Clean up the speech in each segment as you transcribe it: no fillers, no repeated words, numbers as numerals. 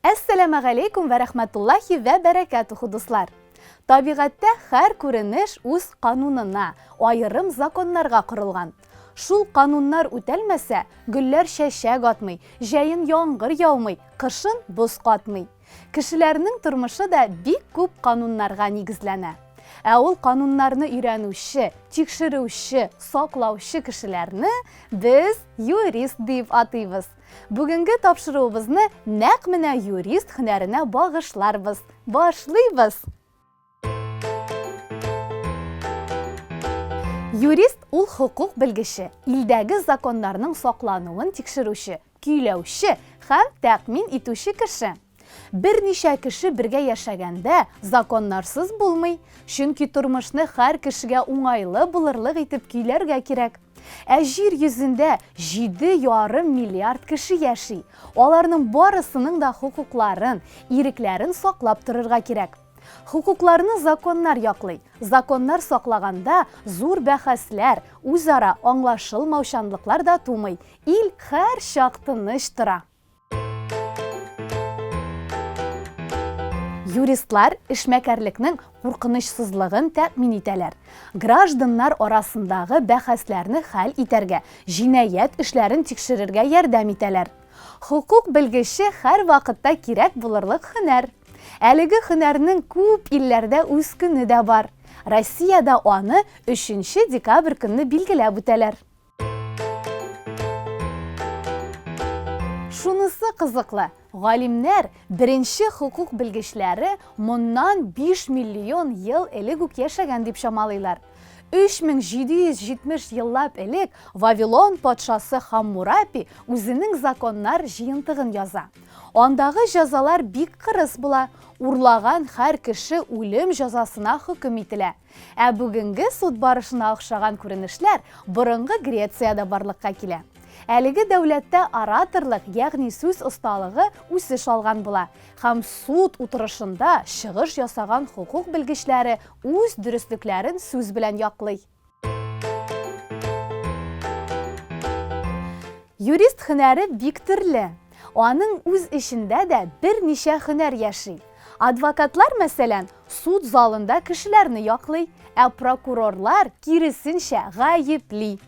Әссәламәгаләйкүм вә рәхмәтуллаһи вә бәрәкәтүһү, дуслар! Табигатьтә һәр күренеш үз канунына, аерым законнарга корылган. Шул кануннар үтәлмәсә, гөлләр чәчәк атмый, җәен яңгыр яумый, кышын боз катмый. Кешеләрнең тормышы да бик күп кануннарга нигезләнә. Ә ул кануннарны өйрәнүче, тикшерүче, саклаучы кешеләрне без юрист дип атыйбыз. Бүгенге тапшыруыбызны нәкъ менә юрист һөнәренә багышларбыз. Башлыйбыз! Юрист ул хокук белгече, илдәге законнарның саклануын тикшерүче, көйләүче һәм тәэмин итүче кеше. Берничә кеше бергә яшәгәндә законнарсыз булмый, чөнки тормышны һәр кешегә уңайлы булырлык итеп көйләргә кирәк. Ә җир йөзендә 7,5 миллиард кеше яши. Аларның барысының да хокукларын, ирекләрен саклап торырга кирәк. Хокукларны законнар яклый. Законнар саклаганда зур бәхәсләр, үзара аңлашылмаучанлыклар да тумый, ил һәрчак тыныч тора. Юристлар эшмәкәрлекнең куркынычсызлыгын тәэмин итәләр. Гражданнар арасындагы бәхәсләрне хәл итәргә, җинаять эшләрен тикшерергә ярдәм итәләр. Хокук белгече һәрвакытта кирәк булырлык һөнәр. Әлеге һөнәрнең күп илләрдә үз көне дә бар. Россиядә аны өченче декабрь көнне билгеләп үтәләр. Шунысы кызыклы, галимнәр беренче хокук белгечләре моннан 5 миллион ел элек үк яшәгән дип чамалыйлар. 3770 еллап элек Вавилон патшасы Хаммурапи үзенең законнар җыентыгын яза. Андагы җәзалар бик кырыс була, урлаган һәр кеше үлем җәзасына хөкем ителә. Ә бүгенге суд барышына охшаган күренешләр борынгы Грециядә барлыкка килә. Әлеге дәүләттә ораторлык, ягъни сүз осталыгы үсеш алган була һәм суд утырышында чыгыш ясаган хокук белгечләре үз дөреслекләрен сүз белән яклый. Юрист һөнәре бик төрле. Аның үз эчендә дә берничә һөнәр яши. Адвокатлар, мәсәлән, суд залында кешеләрне яклый, ә прокурорлар, киресенчә, гаепли.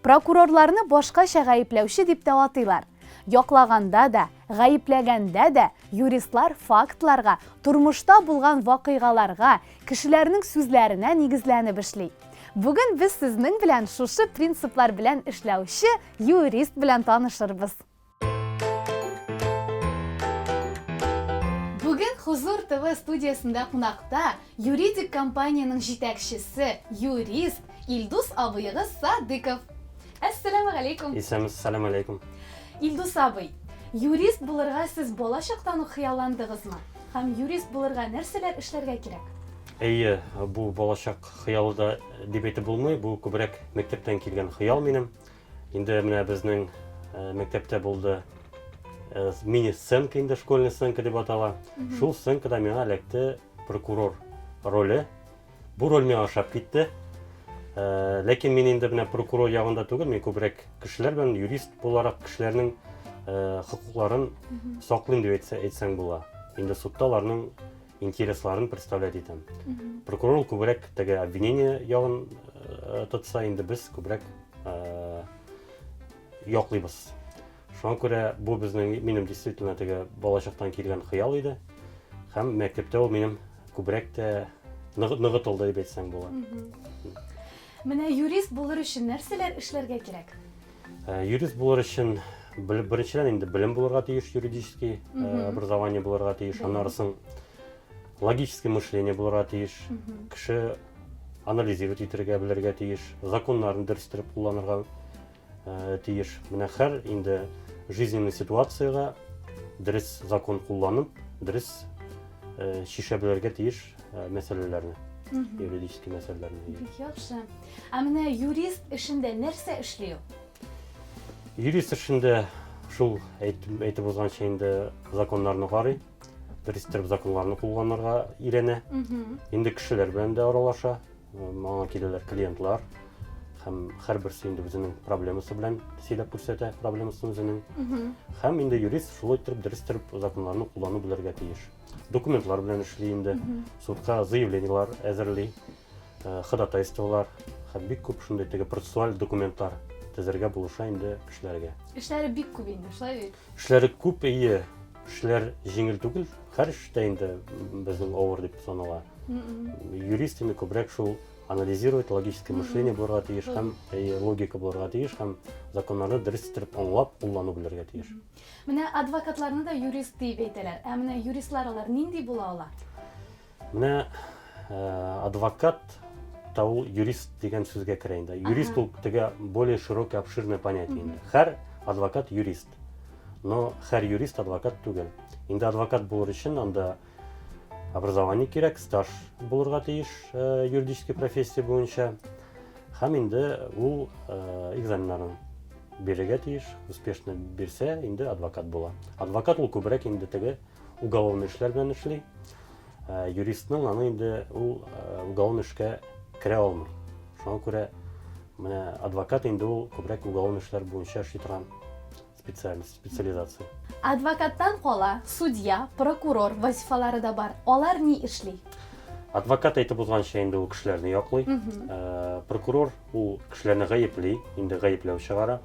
Прокурорларны башкача гаепләүче дип тә атыйлар. Яклаганда да, гаепләгәндә дә юристлар фактларга, тормышта булган вакыйгаларга, кешеләрнең сүзләренә нигезләнеп эшли. Бүген без сезнең белән шушы принциплар белән эшләүче юрист белән танышырбыз. Бүген Хузур ТВ студиясендә кунакта юридик компаниянең җитәкчесе, юрист Илдус абыегыз Садыков. Әссәламу алейкум. Исәнмесез, сәлам алейкум. Илдус абый, юрист булырга сез бала чактан ук хыялландыгызмы? Һәм юрист булырга нәрсәләр эшләргә кирәк? Әйе, бу балачак хыялы да дип әйтеп булмый, бу күбрәк мәктәптән килгән хыял минем. Инде менә безнең э, мәктәптә булды э, мини-сценка инде, школьная сценка дип атала. Шул сценкада миңа эләкте прокурор роле. Бу роль миңа ошап китте. Э, ләкин мин инде менә прокурор ягында түгел, мин күбрәк кешеләр белән юрист буларак кешеләрнең хокукларын саклыйм дип әйтсә, әйтсәң була. Инде судта аларның интересларын представлять итәм. Прокурор күбрәк теге обвинение ягын тотса, инде без күбрәк Э, яклыйбыз. Шуңа күрә бу безнең минем действительно теге балачактан килгән хыял иде. Һәм мәктәптә ул минем күбрәк тә ныгытылды дип әйтсәң була. Менә юрист булыр өчен нәрсәләр эшләргә кирәк? Э, юрист булыр өчен беренчедән инде белем булырга тиеш, юридический э, образование булырга тиеш. Аннары соң логическое мышление булырга тиеш. Кеше анализировать итәргә белергә тиеш, законнарны дөрес итеп кулланырга э, тиеш. Менә һәр инде жизненный ситуациягә дөрес закон кулланып, дөрес э, чишә белергә тиеш э, мәсьәләләрне, юридический мәсьәләләрне. Бик яхшы. Ә менә юрист эшендә нәрсә эшли ул? Юрист эшендә шул әйтеп, әйтеп узганча инде законнарны карый. Дөрес итеп законнарны кулланырга өйрәнә. Инде кешеләр белән дә аралаша. Аңа киләләр клиентлар. Һәм һәрберсе инде үзенең проблемасы белән сөйләп күрсәтә проблемасын үзенең. Һәм инде юрист шулай иттереп дөрес иттереп законнарны куллану белергә тиеш. Документлар белән эшли инде, судка заявлениелар әзерли, э, ходатайстволар һәм бик күп шундый теге процессуаль документлар төзергә булыша инде кешеләргә. Эшләре бик күп инде, шулай бит? Эшләре күп, әйе. Эшләр җиңел түгел. Һәр эштә инде безнең авыр дип санала. Юрист инде күбрәк шул анализировать, логическое мышление булырга тиеш һәм логика булырга тиеш һәм законнарны дөрес итеп аңлап куллану белергә тиеш. Менә адвокатларны да юрист дип әйтәләр. Ә менә юристлар алар нинди була ала? Менә э, адвокат та ул юрист дигән сүзгә керә инде. Юрист ул теге более широкое, обширное понятие инде. Һәр адвокат юрист. Но һәр юрист адвокат түгел. Инде адвокат булыр өчен анда образование кирәк, стаж булырга тиеш э, юридический профессия буенча. Һәм инде ул э, экзаменнарын бирергә тиеш, успешно бирсә, инде адвокат була. Адвокат ул күбрәк инде теге уголовный эшләр белән эшли. Э, юристның аны инде ул э, уголовный эшкә керә алмый. Шуңа күрә менә адвокат инде ул күбрәк уголовный эшләр буенча эшли торган специальность, специализация. Адвокаттан кала судья, прокурор вазифалары да бар. Алар ни эшли? Адвокат әйтеп узганча инде ул кешеләрне яклый. Э, прокурор ул кешеләрне гаепли, инде гаепләү чыгара.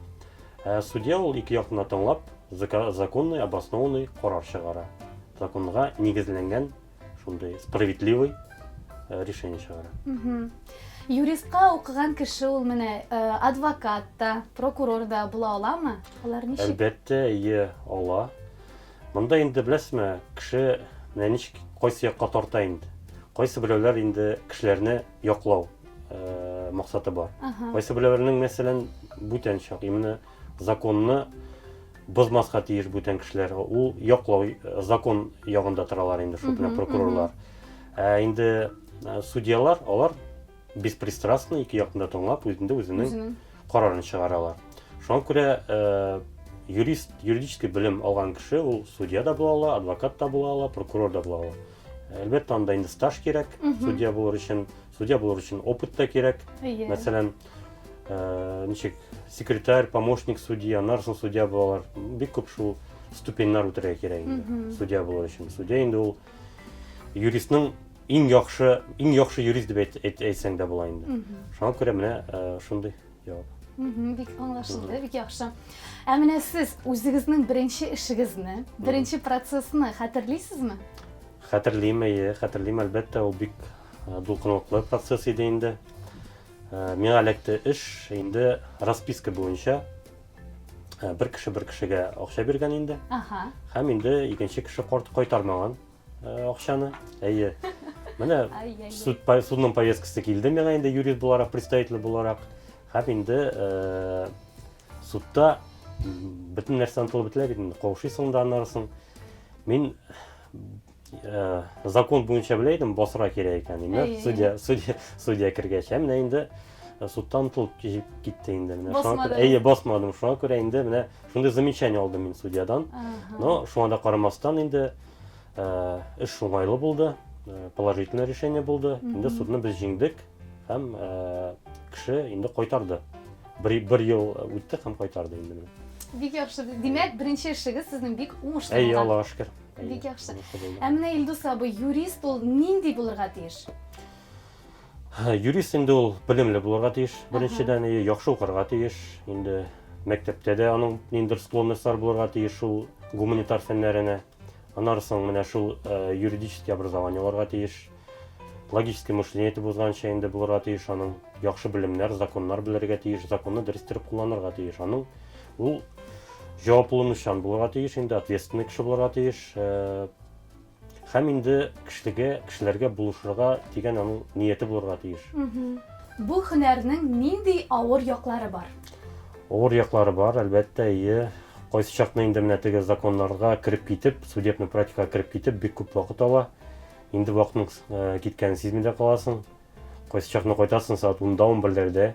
Ә судья ул ике якны да тыңлап, законный, обоснованный карар чыгара. Законга нигезләнгән шундый справедливый э, решение чыгара. Юристка укыган кеше ул менә э, адвокат та, прокурор да була аламы? Алар ничек? Әлбәттә, ие, ала. Монда инде беләсезме, кеше менә ничек кайсы якка тарта инде. Кайсы берәүләр инде кешеләрне яклау э, максаты бар. Кайсы берәүләрнең, мәсәлән, бүтән чак, именно законны бозмаска тиеш бүтән кешеләр. Ул яклау э, закон ягында торалар инде шул менә прокурорлар. Ә инде э, судьялар, алар беспристрастно ике якны да тыңлап, үзендә үзенең карарын чыгаралар. Шуңа күрә э, юрист, юридический белем алган кеше ул судья да була ала, адвокат та була ала, прокурор да була ала. Әлбәттә, анда инде стаж кирәк, судья булыр өчен, судья булыр өчен опыт та кирәк. Мәсәлән, э, ничек секретарь, помощник судьи, аннан соң судья булалар. Бик күп шул ступеньнар үтәргә кирәк инде судья булыр өчен. Судья инде ул юристның иң яхшы, иң яхшы юрист дип әйт, әйт, әйтсәң дә була инде. Шуңа күрә менә э, шундый җавап. Бик аңлашылды, бик яхшы. Ә менә сез үзегезнең беренче эшегезне, беренче процессны хәтерлисезме? Хәтерлим, әйе, хәтерлим, әлбәттә, ул бик э, дулкынлыклы процесс иде инде. Э, миңа эләкте эш инде расписка буенча э, бер кеше бер кешегә акча биргән инде. Ага. Һәм инде икенче кеше карт кайтармаган э, акчаны. Әйе. Менә суд судның повесткасы килде миңа инде юрист буларак, представитель буларак. Һәм инде судта бөтен нәрсә онытылып бетелә бит инде. Каушыйсың да аннары соң. Мин Э, закон буенча белә идем, басырга кирәк икән. Инде судья, судья, судья кергәч, ә менә инде э, судтан онытылып китте инде. Менә шуңа күрә, әйе, басмадым. Шуңа күрә инде менә шундый замечание алдым мин судьядан. Но шуңа да карамастан инде э, эш уңайлы булды, положительное решение булды. Инде судны без җиңдек һәм кеше инде кайтарды. Бер, бер ел үтте һәм кайтарды инде менә. Бик яхшы. Димәк, беренче эшегез сезнең бик уңышлы булган. Әйе, Аллага шөкер. Бик яхшы. Ә менә Илдус абый, юрист ул нинди булырга тиеш? Юрист инде ул белемле булырга тиеш. Беренчедән, яхшы укырга тиеш. Инде мәктәптә дә аның ниндидер склонностьлар булырга тиеш шул гуманитар фәннәренә. Аннары соң менә шул э, юридический образование алырга тиеш. Логический мышление дип узганча инде булырга тиеш аның. Яхшы белемнәр, законнар белергә тиеш, законны дөрес итеп кулланырга тиеш. Аның ул Җаваплыланучан булырга тиеш инде, ответственный кеше булырга тиеш. Э, һәм инде кешелегә, кешеләргә булышырга дигән аның нияте булырга тиеш. Бу һөнәрнең нинди авыр яклары бар? Авыр яклары бар, әлбәттә, ие. Кайсы чакны инде менә теге законнарга кереп китеп, судебный практикага кереп китеп, бик күп вакыт ала. Инде вакытның э, киткәнен сизми дә каласың. Кайсы чакны кайтасың сәгать унда, унберләрдә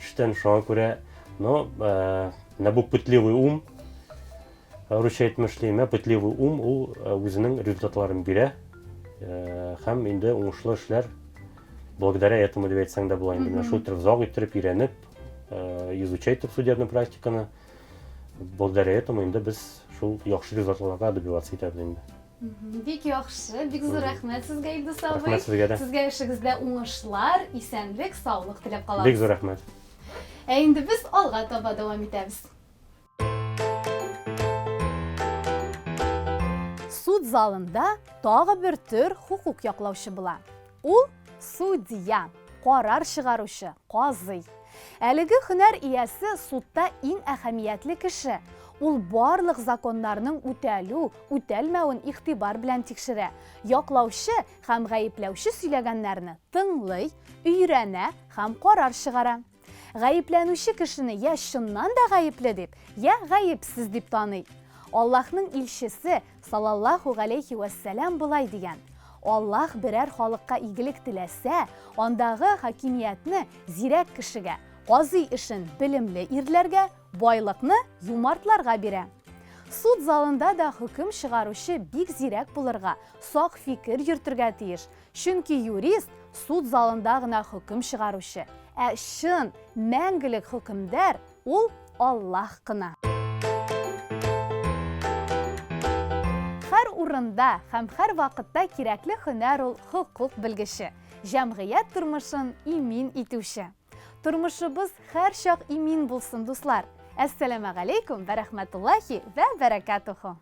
эштән, шуңа күрә, но э, менә бу пытливый ум, русча әйтмешли, менә пытливый ум ул э, үзенең результатларын бирә э, һәм инде уңышлы эшләр благодаря этому дип әйтсәң дә була инде. Менә шул иттереп озак иттереп өйрәнеп, изучать итеп судебный практиканы. Благодаря этому инде без шул яхшы результатларга добиваться итәбез инде. Бик яхшы, бик зур рәхмәт сезгә, Илдус абый. Рәхмәт сезгә дә. Сезгә эшегездә уңышлар, исәнлек, саулык теләп калабыз. Бик зур рәхмәт. Ә инде без алга таба дәвам итәбез. Суд залында тагы бер төр хокук яклаучы була. Ул судья, карар чыгаручы, казый. Әлеге һөнәр иясе судта иң әһәмиятле кеше. Ул барлык законнарның үтәлү, үтәлмәвен игътибар белән тикшерә, яклаучы һәм гаепләүче сөйләгәннәрне тыңлый, өйрәнә һәм карар чыгара. Гаепләнүче кешене я чыннан да гаепле дип, я гаепсез дип таный. Аллаһның илчесе, салаллаһу галәйһи вәссәлам болай дигән, Аллаһ берәр халыкка игелек теләсә, андагы хакимиятне зирәк кешегә, казый эшен белемле ирләргә, байлыкны юмартларга бирә. Суд залында да хөкем чыгаручы бик зирәк булырга, сак фикер йөртергә тиеш, Чөнки юрист суд залында гына хөкем чыгаручы, ә чын, мәңгелек хөкемдар ул Аллаһ кына. Һәр урында һәм һәр вакытта кирәкле һөнәр ул хокук белгече, җәмгыять тормышын имин итүче. Тормышыбыз һәрчак имин булсын, дуслар! Әссәламәгаләйкүм вә рәхмәтуллаһи вә бәрәкәтүһү!